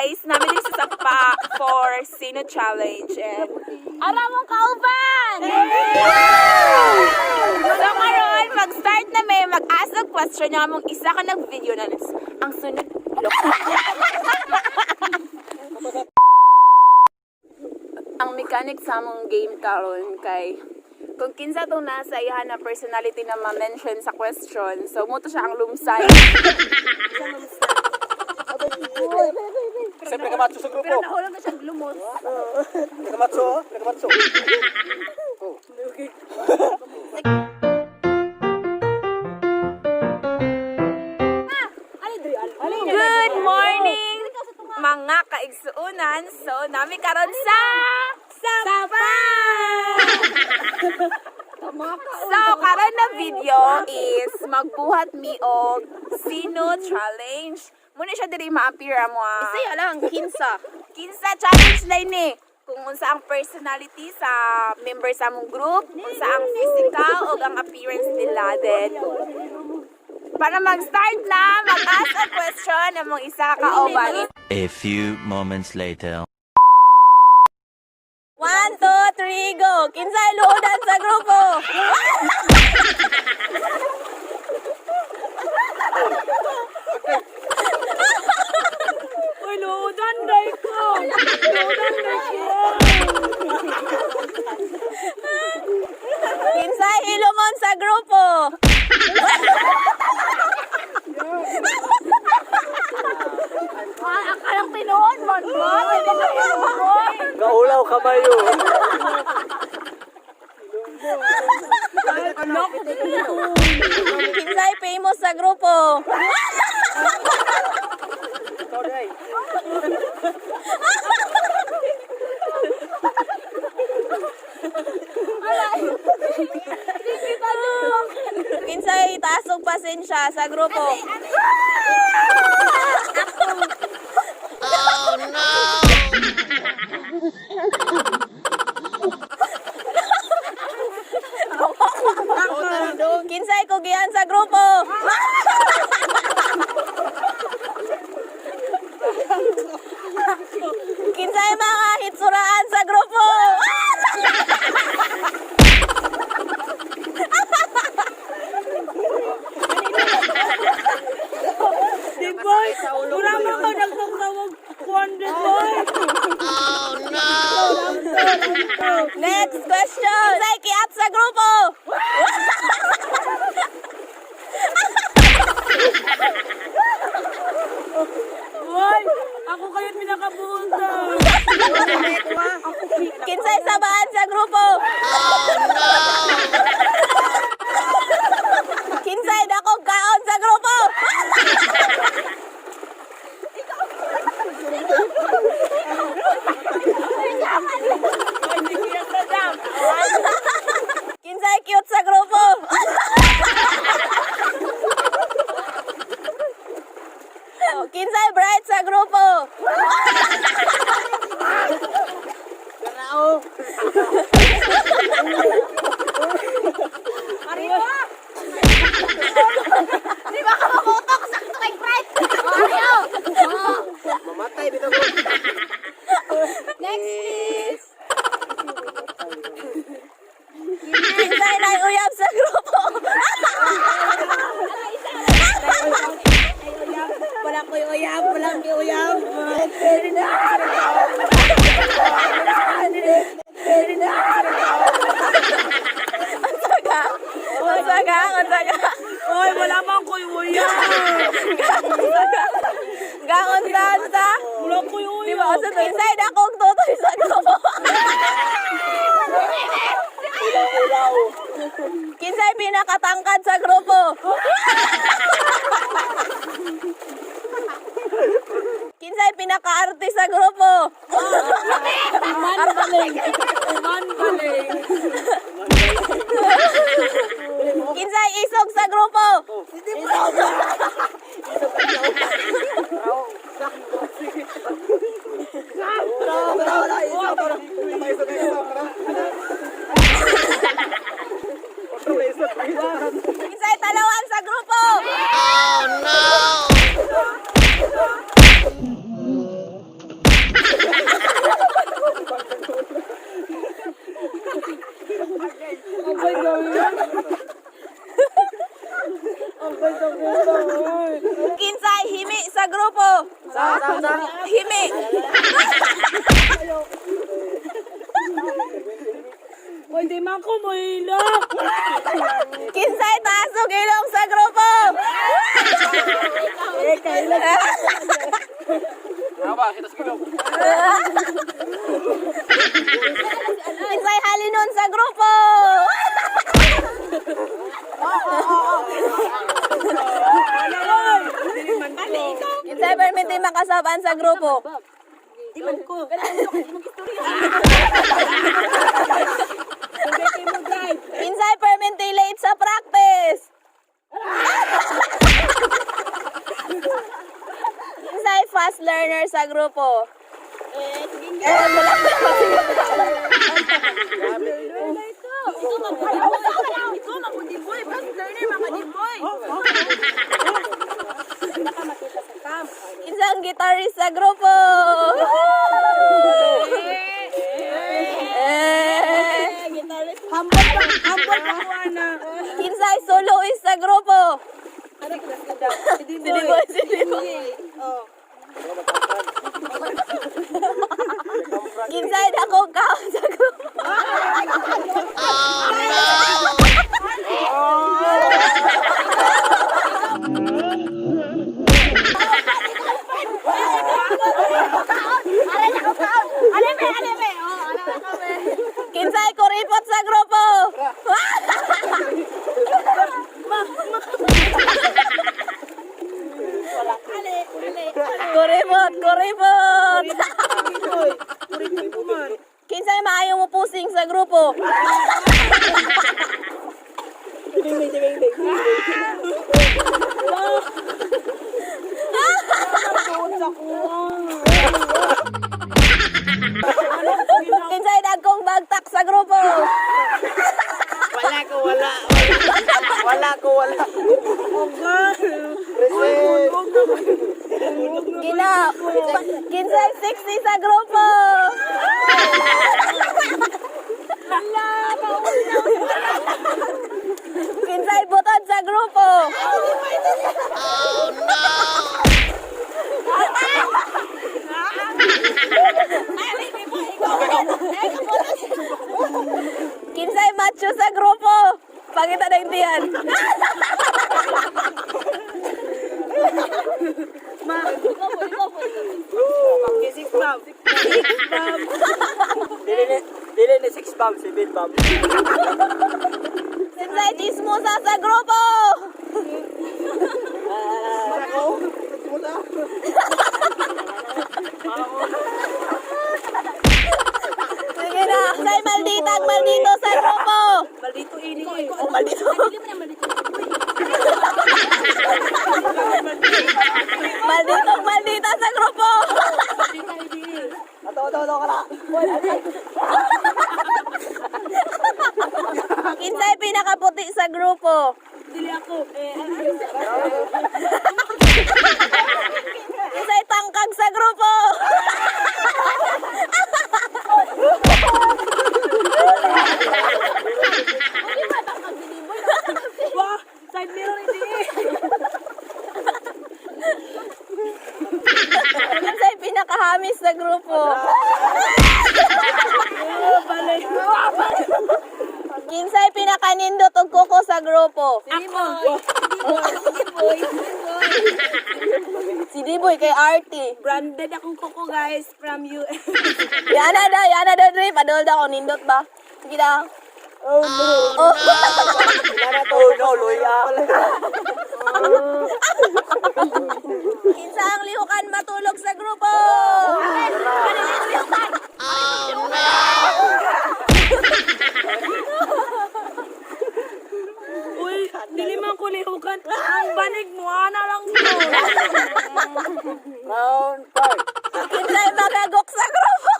Guys, naa mi diri sa Sapa for Sino Challenge and ara mong kauban! So karon mag-start na may mag-ask og question nga among isa ka nag-video na ang sunod. Ang mechanic sa among game karon kay kung kinsa tong nasa iyahan na personality na ma-mention sa question, so mo to siya ang lumsay. Siyempre kamatso sa grupo. Pero nahulog na siyang lumos. Kamatso, oh. Kamatso. Good morning, mga kaigsuunan. So, naa mi karon sa Sapa! So, karon na video is magbuhat mi og Sino Challenge. Muna siya diri ma-appear amo. Isa lang, kinsa. Kinsa challenge na ni kung unsa ang personality sa member sa among group, unsa ang physical o ang appearance nila, then para mag-start na, mag-ask a question among isa ka kauban. A few moments later. One, two, three, go! Kinsay luodan sa grupo! Uy, luodan day ko! Luodan day ko! Kinsay hilumon sa grupo! Akalang tinuod man ba? Kaulaw kabayo. Kinsay famous sa grupo! Kinsay taas og pasensya sa grupo! Kinsay kugian sa grupo! Kinsay mga hitsuraan sa grupo! Di boy! Mura man ko nagtawag kuwan di boy! Next question! Kinsay kiat sa grupo! Boy! Ako kayo pinakabuunta! Kinsay sabaan sa grupo! Kinsay dakong kaon sa grupo! Kinsay cute sa grupo! Kinsay bright sa grupo! Di ba ka makutok? Sakto kay bright! Ayaw! Mamatay dito ko. Next, please! Kinsay na uyab sa grupo! Wala ko yung uyab, wala ko yung uyab. Unsa ka? Unsa ka? Unsa ka? Oy, wala man ko yung uyab. Unsa ka? Gang, unsa, unsa? Wala ko yung Di ba? Unsa to? Kinsay dakong tutoy sa grupo! Kinsay pinakatangkad sa grupo! Kinsay pinakaarte sa grupo! Man baling. Man baling. Kinsay isog sa grupo! Kinsay talawan sa grupo! Himi. Uy, di man ko mohilak. Kinsay taas og ilong sa grupo. Eh, kailan. Tama, kita sa gilong. Kinsay halinon sa grupo. Kinsay permiti makasaban sa grupo. Di man ko. Hindi mo drive. Kinsay permiti late sa practice. Kinsay fast learner sa grupo. Eh, wala Ikaw magudi-boy. Fast learner, magudi-boy. Isang guitarist sa grupo. Eh. Humble pa, humble pa ko, ana. Kinsay soloist sa grupo. Si Si Diboy, si Diboy. Kinsay dakong kaon sa grupo. Kinsay kuripot sa grupo. Kuripot, kuripot. Kinsay maayo mo pusing sa grupo. Kinsay dagkong bagtak sa grupo. Wala ko, wala. Wala ko, wala. Present. Gina, kinsay 60 sa grupo. Kinsay butod sa grupo. Kinsay macho sa grupo. Pakita na yung tiyan. Six bomb. Dili ni 6 bomb, 7 bomb. Kinsay chismosa sa grupo. Sige na. Kinsay maldita at maldito sa grupo. Maldito ini ko. Oh, maldito. Maldito, maldita sa grupo. Ato, ato, ato, kala. Kinsay pinakaputi sa grupo. Dili ako. Eh, Kinsay tangkag sa grupo. Wah, side mirror hindi. Kinsay pinakahamis sa grupo. Kinsay pinakanindot og kuko sa grupo. Ako. Si Diboy kay Artie. Branded akong kuko guys from US. Yana daw, yana daw, Dre. Padol daw kung nindot ba. Sige daw. Oh no. Oh. Oh no, luya. Kinsa ang lihukan matulog sa grupo? Uy, dili man ko lihukan. Ang banig mo, ana lang ko. Round 5. Kinsay magagok sa grupo?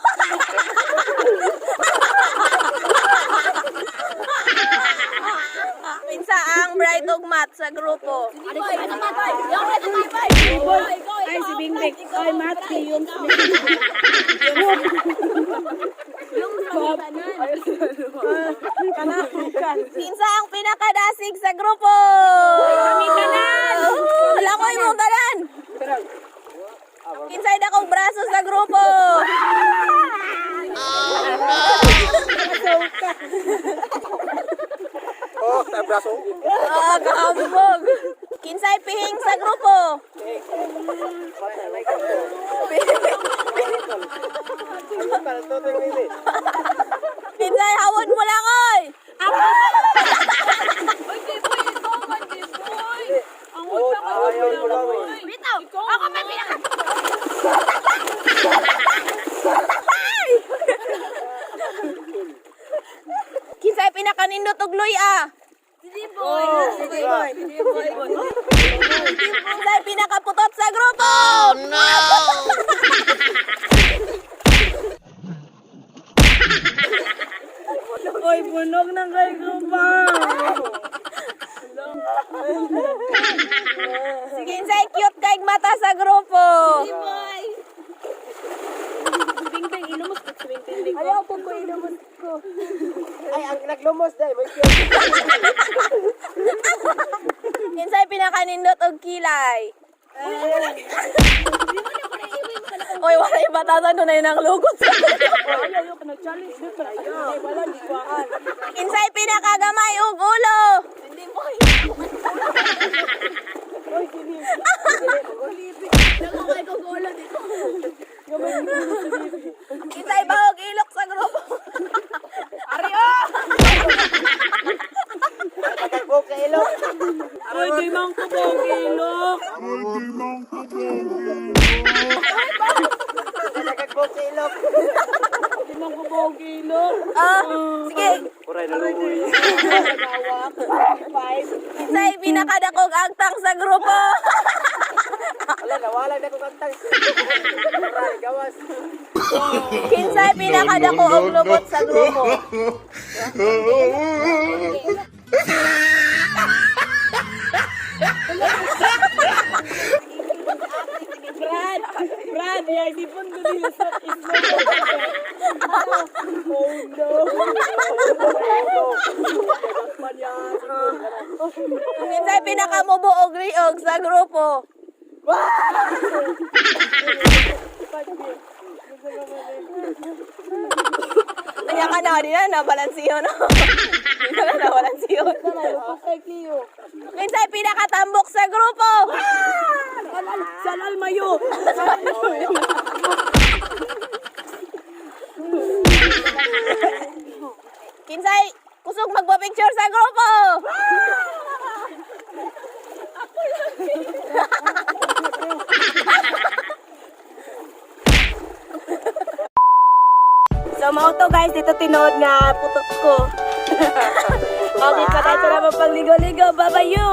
Kinsa ang bright ug mat sa grupo? Ay, si Bingbing. Ay, Mati, yung Kinsa ang pinakadasig sa grupo? Kami tanan. Langoy mong tanan. braso. Ah, kahambog. Kinsay pihing sa grupo. Kinsay hawod mo lang oy. Uy, di boy, ikaw man, di boy. Ang hulta ka Ayaw mo lang eh. Bitaw. Ako may pinaka. Kinsay pinakanindot og luya. Di boy. Di boy. Di boy. Kinsay pinakaputot sa grupo. Oh no. Oy, bunog ng kay pa. Kinsay cute kay mata sa grupo. Di boy. Bing bing, ilumos ko si Bing Bing. Ayaw po ko ilumos ko. Ay, ang naglumos dahil. May cute. Kinsay pinakanindot og kilay. Oy, wala yung batasan doon na yun ang lugot. Ayaw, ayaw ka nag-challenge. Ayaw, wala, di kuhaan. Kinsay pinakagamay og ulo. Hindi boy. Nakamay ko ulo dito. Kinsay bahog ilok sa grupo. Aryo! Pagkagbok sa ilok. Oy, di man ko bong ilok. Pagkagbok sa ilok. Di man ko bong ilok. Ah, sige. Uray, naluoy. Kinsay pinakadakog agtang sa grupo. Wala, nawala na kong kantang. Uray, gawas. Kinsay pinakadako og lubot sa grupo. Brad, Brad, yay, sipon ko dito sa islo. Oh no. Kinsay pinakamubo og liog sa grupo. Kanya ka na, di na nabalansiyon. Di na nabalansiyon. Kinsay pinakatambok sa grupo. Salal mayo. Kinsay kusog magpa-picture sa grupo. So mao to guys, dito tinuod nga putot ko. Okay, patay sa naman pagligo-ligo. Bye-bye you!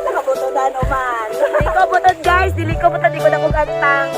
Nakabutodan man. Dili ko butod guys, dili ko butod, di ko na kog agtang.